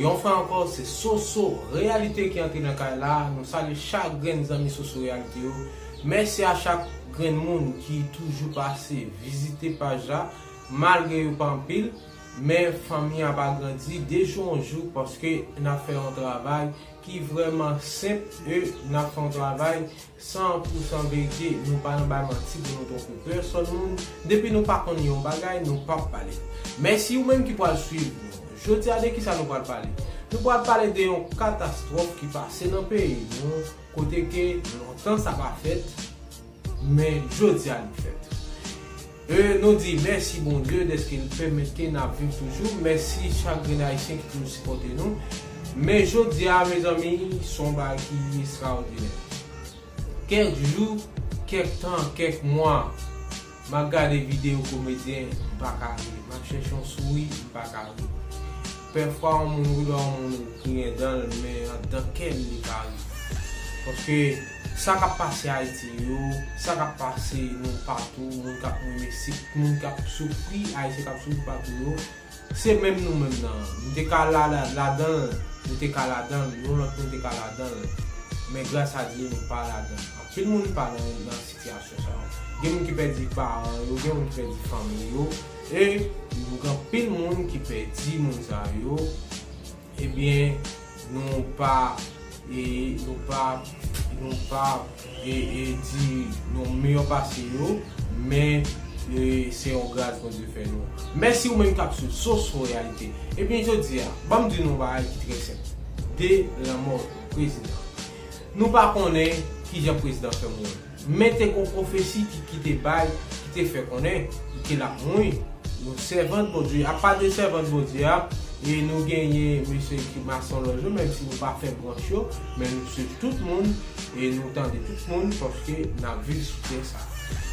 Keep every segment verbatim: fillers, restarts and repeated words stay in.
Yon fwa ankò, se Soso Reyalite ki antre nan kay la. Nou salye chak grenn zanmi Soso Reyalite yo. Mèsi a chak grenn moun ki toujou pase vizite paj la, malgre yo pa anpil, men fanmi an ap agrandi de jou an jou paske n ap fè yon travay ki vrèman senp e n ap fè yon travay san pou san verite. Nou pa nan bay manti pou nou twonpe pèsòn moun. Depi nou pa konn yon bagay, nou p ap pale. Mèsi ou menm ki pral swiv nou. Jodi a, de kisa nou pral pale? Nou pral pale de yon katastwòf ki pase nan peyi nou, kote ke lontan sa pa fèt, men jodi a li fèt. E nou di mèsi Bondye dèske l pèmèt ke n ap viv toujou. Mèsi chak grenn Ayisyen ki toujou sipòte nou. Men jodi a, mezanmi, se yon bagay ki estrawòdinè. Kèk jou, kèk tan, kèk mwa, m ap gade videyo komedyen, m pa ka ri. M ap chèche yon souri, m pa ka ri. Pèfwa, yon moun ri lè yon moun griyen dan l, men anndan kè l, li pa ri. Paske sa k ap pase Ayiti yo, sa k ap pase nou patou, moun k ap mouri, moun k ap soufri, Ayisyen k ap soufri patou yo, se menm nou menm nan. Nou te ka la, la, ladan l, nou te ka ladan l, yon lòt moun te ka ladan l. Men gras a Dye, nou pa ladan l. Anpil moun pa nan, nan sitiyasyon sa yo. Gen moun ki pèdi paran yo, gen moun ki pèdi fanmi yo. E nou gen anpil moun ki pèdi moun sa yo. Ebyen, nou pa, e, nou pa, nou pa, e, e, di nou meyè pase yo, men, e, se yon gras Bondye fè nou. Mèsi ou menm k ap swiv Soso Reyalite. Ebyen, jodi a, ban m di nou yon bagay ki trè senp. De lanmò prezidan. Nou pa konnen kijan prezidan fè mouri. Men te gon pwofesi ki, ki te bay, ki te fè konnen ke l ap mouri. Yon sèvant Bondye, apa de sèvant Bondye a, e nou genyen mesye ki mason lòj yo, menm si nou pa fè branch yo, men nou swiv tout moun, e nou tande tout moun, paske n ap viv sou tè sa.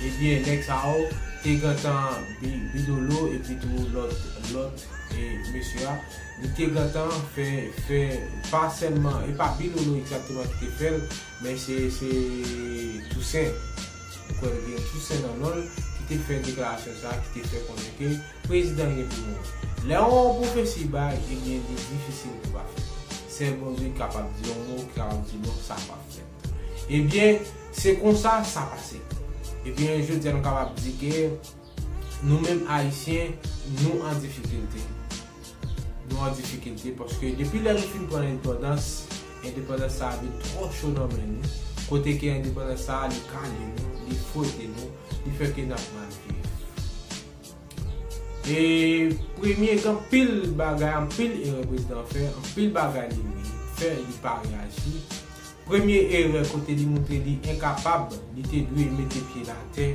Ebyen, nèg sa yo te gentan bi-, Bilolo, epi tou lòt, lòt, e mesye a, li te gentan fè, fè, pa sèlman, e pa Bilolo egzakteman ki te fè l, men se, se Tousen. Ou kwè l gen Tousen nan non l, ki te fè deklarasyon sa, ki te fè konnen ke prezidan gen pou mouri. Lè yon pwofesi bay, ebyen, li difisil pou pa fèt. Sèl Bondye ki kapab di yon mo, ki kapab di non, sa p ap fèt. Ebyen, se konsa sa pase. Ebyen, jodi a nou kapab di ke nou menm Ayisyen, nou an difikilte. Nou an difikilte paske depi lè nou fin pran lendepandans, endepandans sa a vin twò cho nan men nou, kote ke endepandans sa a li kale nou, li fwete nou, li fè ke n ap mal viv. E premye, gen anpil bagay, anpil erè prezidan fè, anpil bagay li fè, li pa reyaji. Premye erè kote li montre li enkapab, li te dwe mete pye l atè,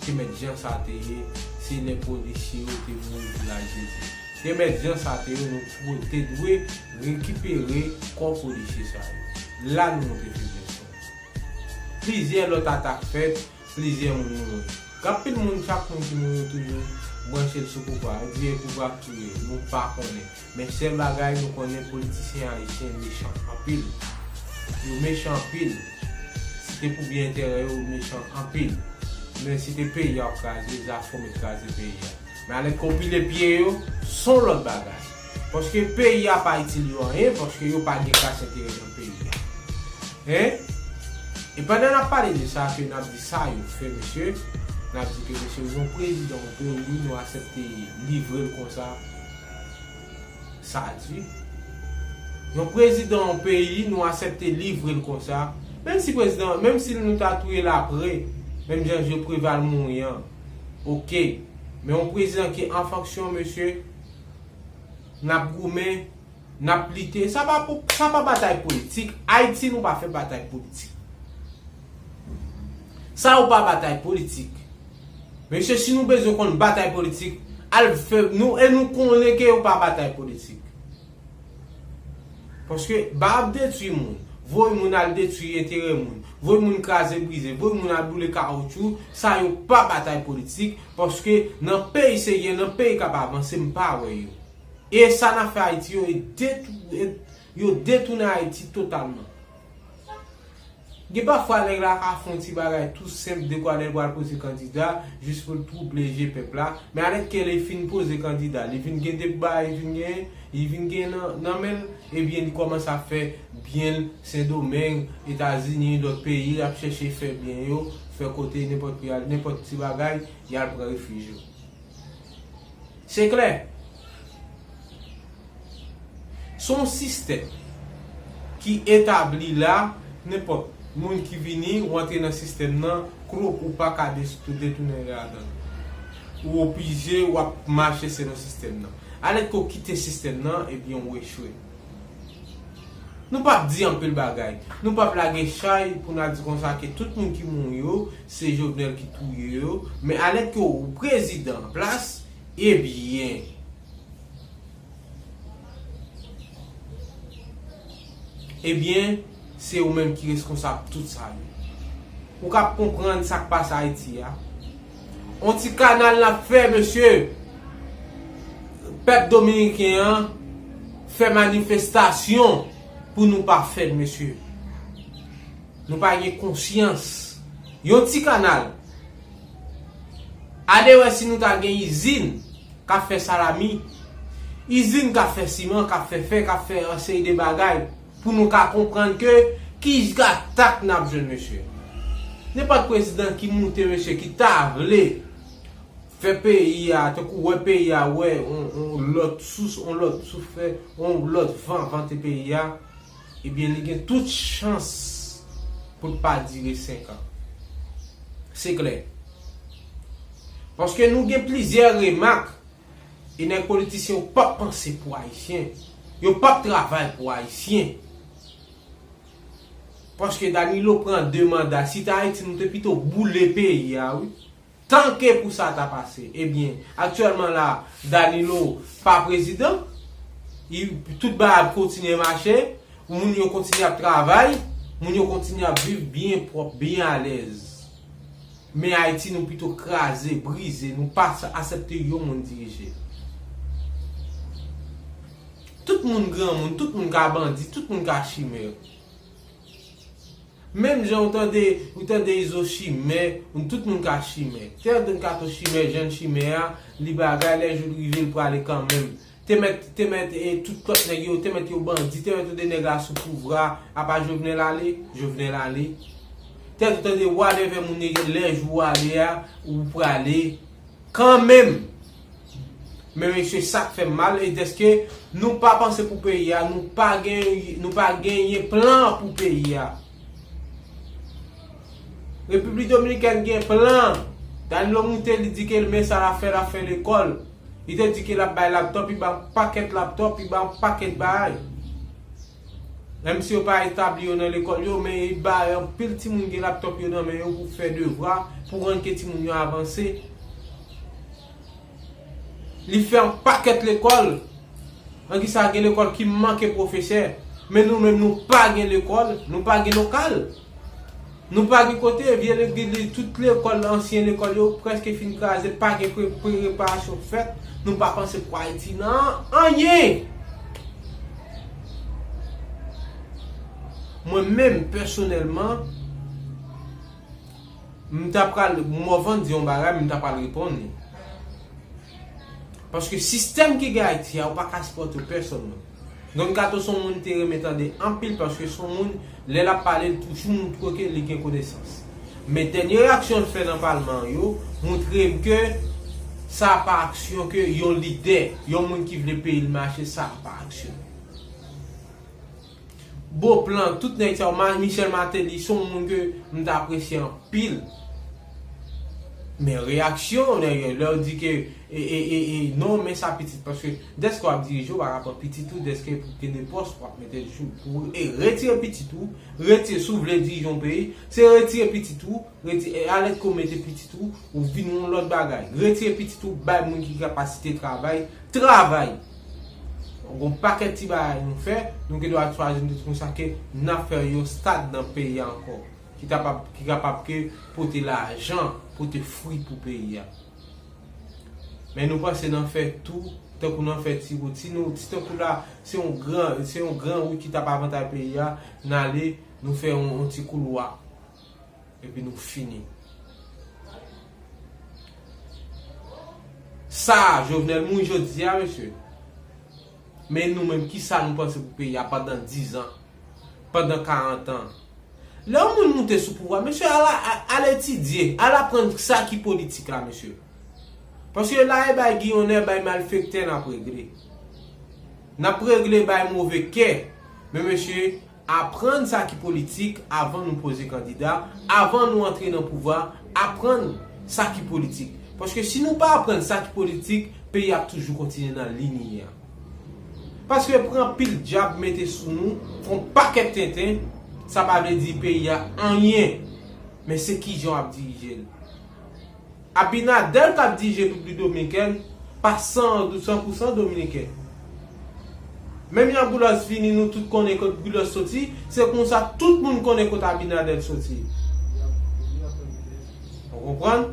te mèt jan sa te ye, se lè polisye yo te mouri pou lajezi. Te mèt jan sa te ye, nou pou te dwe rekipere kò polisye sa yo. La nou montre feblès nou. Plizyè lòt atak fèt, plizyè moun mouri. Gen anpil moun, chak moun ki mouri yo toujou branche l sou pouvwa. Yo di e pouvwa k touye l, nou pa konnen. Men sèl bagay nou konnen, politisyen ayisyen mechan anpil. Yo mechan anpil. Si te pou byen enterè yo, yo mechan anpil. Men si te peyi a w ap kraze, zafè w met kraze peyi a. Men alèkè w pile pye yo, s on lòt bagay. Paske peyi a pa itil yo anyen, paske yo pa gen kras enterè nan peyi a. Hein? E pandan n ap pale de sa, ke n ap di sa yo fè, mesye, n ap di ke, mesye, yon prezidan yon peyi, nou aksepte livre l konsa, sa di. Yon prezidan yon peyi, nou aksepte livre l konsa. Menm si prezidan, menm si nou ta touye l apre, menm jan José Préval mouri an, oke. Men yon prezidan ki an fonksyon, mesye, n ap goumen, n ap lite. Sa pa pou, sa pa batay politik. Ayiti, nou pa fè batay politik. Sa yo pa batay politik. Mesye, si nou bezwen konn batay politik, al fè, nou, e nou konnen ke yo pa batay politik. Paske ba ap detwi moun, voye moun al detwi enterè moun, voye moun kraze brize, voye moun al boule kawotchou, sa yo pa batay politik, paske nan peyi serye, nan peyi k ap avanse, m pa wè yo. E sa n ap fè Ayiti yo, e detou-, e yo detounen Ayiti totalman. Gen pafwa nèg la ka fè yon ti bagay tou senp, dekwa lè l pral poze kandida, jis pou l twouble je pèp la. Men alèkè li fin poze kandida, li vin gen deba, li vin gen, li vin gen nan, nan men l, ebyen li kòmanse ap fè byen l Sendomeng, Etazini, lòt peyi, l ap chèche fè byen yo, fè kote nenpòt peyi, nenpòt ti bagay, y al pran refij yo. Se klè. Se yon sistèm ki etabli la, nenpòt moun ki vini, ou antre nan sistèm nan, klop ou pa ka des- detounen ladan l. Ou oblije, w ap mache selon sistèm nan. Alèkè w kite sistèm nan, ebyen w echwe. Nou p ap di anpil bagay. Nou p ap lage chay pou n a di konsa ke tout moun ki mouri yo, se Jovenel ki touye yo. Men alèkè w prezidan an plas, ebyen, ebyen, se ou menm ki reskonsab tout sa yo. Ou ka konprann sa k pase Ayiti a. On ti kanal n ap fè, mesye. Pèp dominiken an fè manifestasyon pou nou pa fè l, mesye. Nou pa gen konsyans. Yon ti kanal. Ale wè si nou ta gen izin k ap fè salami, izin k ap fè siman, k ap fè fè, k ap fè yon seri de bagay pou nou ka konprann ke ki atak n ap jwenn, mesye. Nenpòt prezidan ki moute, mesye, ki ta vle fè peyi a, tankou wè peyi a, wè on, on lòt sous, on lòt souflè, on lòt van vante peyi a, ebyen, li gen tout chans pou l pa dire senk an. Se klè. Paske nou gen plizyè remak, e nèg politisyen yo p ap panse pou Ayisyen. Yo p ap travay pou Ayisyen. Paske Danilo pran de manda. Si t Ayiti, nou te pito boule peyi a, wi. Tanke pou sa ta pase. Ebyen, aktyèlman la, Danilo pa prezidan. Li, tout bagay ap kontinye mache. Moun yo kontinye ap travay. Moun yo kontinye ap viv byen pwòp, byen alèz. Men Ayiti, nou pito kraze, brize. Nou pa sa- aksepte yon moun dirije. Tout moun granmoun, tout moun ka bandi, tout moun ka chimè. Menm jan ou tande, ou tande Izo chimè, tout moun ka chimè. Tè Don Kato chimè, Jan chimè a, li bagay, lè jou l rive, l prale kanmenm. Te mèt, te mèt, e, tout lòt nèg yo, te mèt yo bandi, te mèt yo de nèg la sou pouvwa, apa Jovenel ale, Jovenel ale. Tè Don tande, whatever moun yo, lè jou ale a, ou prale. Kanmenm. Men mesye, sa k fè m mal, e dèske nou pa panse pou peyi a, nou pa gen, nou pa genyen plan pou peyi a. Repiblik Dominikèn gen plan. Danilo moute, li di ke men sa l ap fè, l ap fè lekòl. Li te di ke l ap bay laptòp, li bay yon pakèt laptòp, li bay yon pakèt bagay. Menm si yo pa etabli yo nan lekòl yo, men li bay anpil timoun gen laptòp yo nan men yo pou fè devwa, pou rann ke timoun yo avanse. Li fè yon pakèt lekòl. An ki sa gen lekòl ki manke pwofesè. Men nou menm nou pa gen lekòl, nou pa gen lokal. Nou pa gen kote, vye legliz, tout lekòl, ansyen lekòl yo prèske fin kraze, pa gen pre- pre- reparasyon fèt. Nou pa panse pou Ayiti nan anyen. Mwen menm, pèsonèlman, m ta pral, Morvan di yon bagay, m ta pral reponn li. Paske sistèm ki gen Ayiti a, ou pa ka sipòte pèsonn, non. Don Kato se yon moun m te renmen tande anpil, paske se yon moun, lè l ap pale, l toujou montre ke li gen konesans. Men dènye reyaksyon l fè nan palman yo, montre m ke sa pa aksyon ke yon lidè, yon moun ki vle peyi l mache, sa pa aksyon. Beauplan, tout nèg sa yo, Ma- Michel Martelly, se yon moun ke m ta apresye anpil. Men reyaksyon, nèg yo, lè yo di ke, e, e, e, e, non, men sa pitit, paske dèske w ap dirije, w pa ka pran pitit ou, dèske pou gen de pòs, w ap mete jou pou, e retire pitit ou, retire, si w vle dirije yon peyi, se retire pitit ou, Reti- e alèkè w mete pitit ou, ou vin yon lòt bagay. Retire pitit ou, bay moun ki kapasite travay, travay. Gon pakèt ti bagay nou fè, nou gen dwa chwazi nou konsa ke n ap fè yon stad nan peyi a ankò, ki kapab, ki kapab ke pote lajan, pote fwi pou peyi a. Men nou panse n ap fè tou, tankou n ap fè ti wout. Si nou, si tankou la, se yon gran, se yon gran wout ki t ap avantay peyi a, n ale, nou fè yon, yon ti koulwa. Epi nou fini. Sa, Jovenel mouri jodi a, mesye. Men nou menm, kisa nou panse pou peyi a pandan diz an, pandan karant an? Lè yon moun moute sou pouvwa, mesye, al, al, al etidye, al aprann sa ki politik la, mesye. Paske la, e bay Giyonè, bay malfektè n ap regle. N ap regle bay move kè. Men mesye, aprann sa ki politik avan nou poze kandida, avan nou antre nan pouvwa, aprann sa ki politik. Paske si nou pa aprann sa ki politik, peyi ap toujou kontinye nan liy li ye a. Paske pran pil djab mete sou nou, fè yon pakèt tenten, sa pa vle di peyi a anyen. Men se kijan w ap dirije l. Abinader k ap dirije Repiblik Dominikèn pa san, san pou san dominiken. Menm jan Boulos vini, nou tout konnen kot Boulos soti, se konsa tout moun konnen kot Abinader soti. Ou konprann?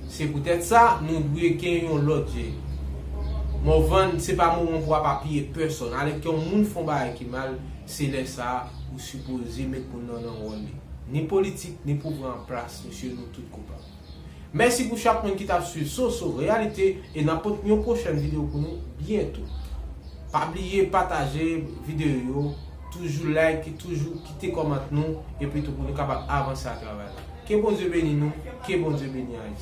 Se poutèt sa, nou dwe gen yon lòt je. Morvan, se pa moman pou w ap apiye pèsonn. Alèkè yon moun fè yon bagay ki mal, se lè sa a ou sipoze met moun nan nan wòl li. Ni politik, ni pouvwa an plas, mesye, nou tout koupab. Mèsi pou chak moun ki t ap swiv Soso Reyalite e n ap pote yon pwochèn videyo pou nou byento. Pa bliye pataje videyo yo, toujou like, toujou kite kòmant nou, epi tou pou nou kapab avanse a travay la. Ke Bondye beni nou, ke Bondye beni Ayiti.